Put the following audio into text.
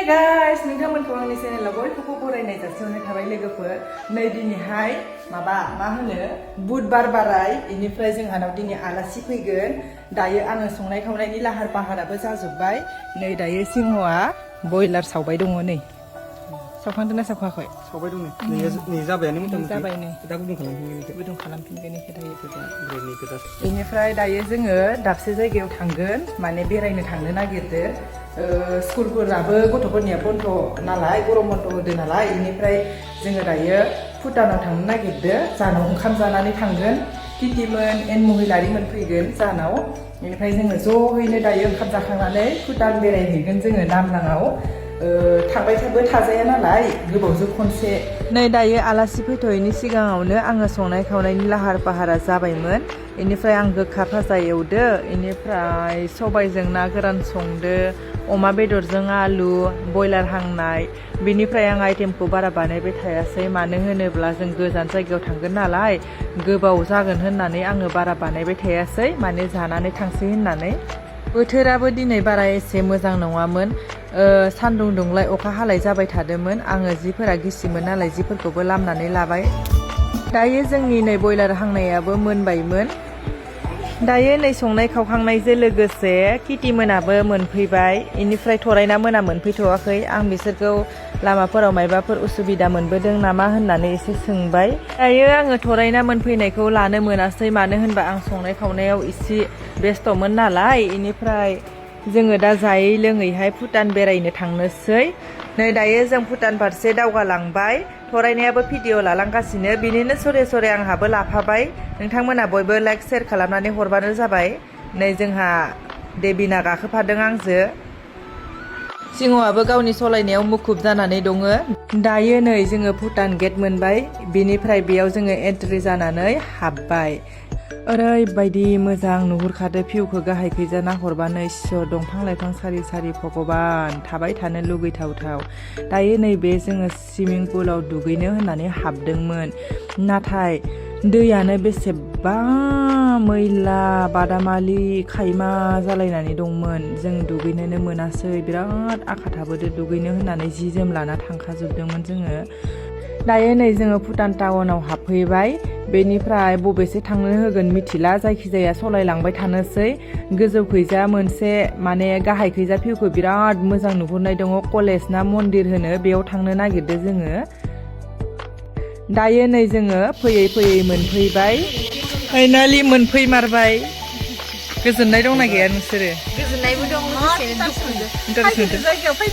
Hey guys, नोंथांमोनखौ आंनि चेनेलाव बयखौबो बरायनाय जासिहरनाय थाबाय लोगोफोर। नै दिनैहाय मा होनो बुधबार बाराय, इनिफ्राय जोंहानाव दिनै आलासि फैगोन। दायो आङो संनाय खावनायनि लाहार फाहाराबो जाजोबबाय। नै दायो सिंहआ बयलार सावबाय दङ नै। सावखांदोंना सावखाङाखै? सावबाय दं नै जाबायानो मथा मथि। जाबाय नै। दा गुदुं खालामफिनगोन दायो। ब्रेडनि खोथा। बेनिफ्राय दायो जोङो दाबसे जायगायाव थांगोन, माने बेरायनो थांनो नागिरदों। स्कुलफोराबो गथ'फोरनिया बन्द नालाय, गरम बन्द होदो नालाय, बेनिफ्राय जोङो दायो भुटानाव थांनो नागिरदों। जाहानाव ओंखाम जानानै थांगोन। किटिमोन एन महिलारिमोन फैगोन जाहानाव। बेनिफ्राय जोङो ज'यैनो दायो ओंखाम जाखांनानै भुटान बेरायहैगोन जोङो नामलाङाव। थांबाय थाजाया नालाय, गोबावजों खनसे। नै दायो आलासि फैथ'यैनि सिगाङावनो आङो संनाय खावनायनि लाहार फाहारा जाबायमोन। बेनिफ्राय आं गोखा भाजा एवदो, बेनिफ्राय सबायजों ना गोरान संदो, अमा बेदरजों आलु, बयलार हांनाय। बेनिफ्राय आं आइटेमखौ बारा बानायबाय थायासै, मानो होनोब्ला जों गोजान जायगायाव थांगोन नालाय, गोबाव जागोन होननानै आङो बारा बानायबाय थायासै, माने जानानै थांसै होननानै। बोथोराबो दिनै बारा एसे मोजां नङामोन। सान्दुं दुंलाय अखा हालाय जाबाय थादोंमोन। आङो जिफोरा गिसिमोन नालाय जिफोरखौबो लामनानै लाबाय। दायो जोंनि नै बयलार हांनायाबो मोनबायमोन। दायो नै संनाय खावखांनायजों लोगोसे किटिमोनाबो मोनफैबाय। बेनिफ्राय थरायना मोना मोनफैथ'वाखै। आं बिसोरखौ लामाफोराव मायबाफोर उसुबिदा मोनबोदों नामा होननानै एसे सोंबाय। दायो आङो थरायना मोनफैनायखौ लानो मोनासै, मानो होनबा आं संनाय खावनायाव एसे बेस्थ'मोन नालाय। बेनिफ्राय जोङो दा जायै लोङैहाय भुटान बेरायनो थांनोसै। नै दायो जों भुटान फारसे दावगालांबाय। थरायनायाबो भिडिअ लालांगासिनो, बिनिनो सरे सरे आंहाबो लाफाबाय। नोंथांमोना बयबो लाइक शेयार खालामनानै हरबानो जाबाय। नै जोंहा देबिना गाखोफादों आंजो। सिंहआबो गावनि सलायनायाव मुखुब जानानै दङ। दायो नै जोङो भुटान गेट मोनबाय। बेनिफ्राय बेयाव जोङो एन्ट्रि जानानै हाबबाय। ओरैबायदि मोजां नुहुरखादो भिउखौ गाहायखैजा नाहरबानो। इसोर दंफां लाइफां सारि सारि, भगबान थाबाय थानो लुगैथावथाव। दायो नैबे जोङो सुइमिं पुलाव दुगैनो होननानै हाबदोंमोन, नाथाय दैयानो बेसेबा मैला बादामालि खायमा जालायनानै दंमोन। जों दुगैनोनो मोनासै, बिराद आखा थाबोदो दुगैनो होननानै जि जोम लाना थांखाजोबदोंमोन जोङो। दायो नै जोङो भुटान टाउनाव हाबफैबाय। बेनिफ्राय बबेसे थांनो होगोन मिथिला, जायखिजाया सलायलांबाय थानोसै। गोजौखैजा मोनसे माने गाहायखैजा भिउखौ बिराद मोजां नुहुरनाय दङ। कलेज ना मन्दिर होनो, बेयाव थांनो नागिरदों जोङो। दायो नै जोङो फैयै फैयै मोनफैबाय। फाइनालि मोनफैमारबाय। गोजोननाय दंना गैया नोंसोरो? गोजोननायबो दं, लोगोसेनो दुखुबो।